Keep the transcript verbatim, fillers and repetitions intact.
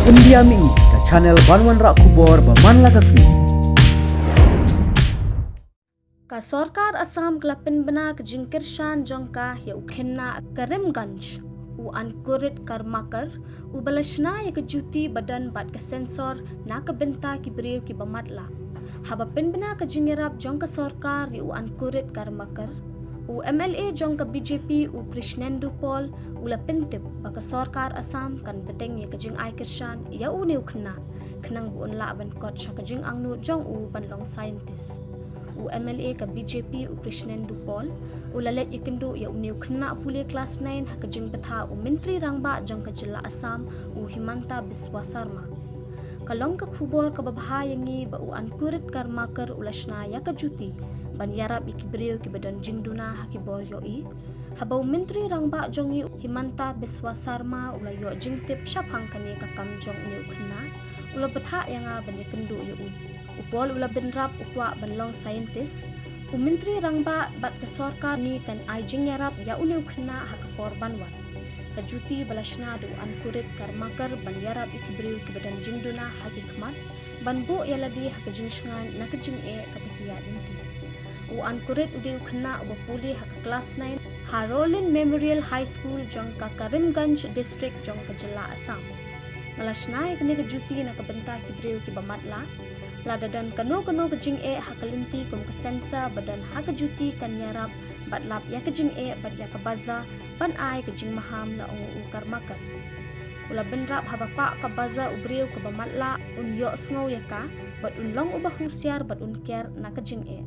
India Mihngi, ka channel ban wanrah khubor ba man la ka sngi. Ka sorkar Assam ka la pynbna ka jingkyrshan jong ka ïa u khynnah Karimganj, u Ankurit Karmakar, u ba la shna ïa ka juti ba don bad ka sensor na ka bynta ki briew ki ba matlah. Haba pynbna ka jingïarap jong ka sorkar ïa u Ankurit Karmakar, u M L A jong ka B J P u Krishnendu Paul u la pyntip ba ka sorkar Assam kan bteng ïa ka jingai kyrshan ïa une u khynnah, khnang ba un lah ban kot sha ka jingangnud jong u ban long scientist. U M L A ka B J P u Krishnendu Paul u la leit ïakynduh ïa une u khynnah pule klas nine ha ka jingbthah u Myntri Rangbah jong ka jylla Assam, u Himanta Biswa Sarma. Ka long ka khubor kaba bha ïa ngi ba u Ankurit Karmakar u la shna ïa ka juti ban ïarap ïa ki briew ki ba don jingduna ha ki bor ïohi. Haba u Myntri Rangbah jong ngi u Himanta Biswa Sarma u la ïoh jingtip shaphang kane ka kam jong une u khynnah, u la bthah ïa nga ban ïakynduh ïa u. U Paul u la bynrap u kwah ban long scientist. U Myntri Rangbah bad ka sorkar ngi kan ai jingïarap ïa une u khynnah ha ka por ban wan. Ka juti ba la shna da u Ankurit Karmakar ban ïarap ïa ki briew ki ba don jingduna ha ki khmat, ban buh ïa lade ha ka jingshngaiñ na ka jingeh kaba ki ïaid lynti. U Ankurit u dei u khynnah uba pule ha ka klas nine ha Rollin Memorial High School jong ka Karimganj District jong ka jylla Assam. Nga la shna ïa kane ka juti na ka bynta ki briew ki ba matlah. Lada don kano kano ka jingeh ha ka lynti kum ka sensor ba don ha ka juti kan ïarap bad lap ïa ka jingeh bad ïa ka buzzer ban ai ka jingmaham, la ong u Karmakar. U la bynrap haba pah ka buzzer u briew kaba matlah un ïohsngew ïa ka bad un long uba husiar bad un ker na ka jingeh.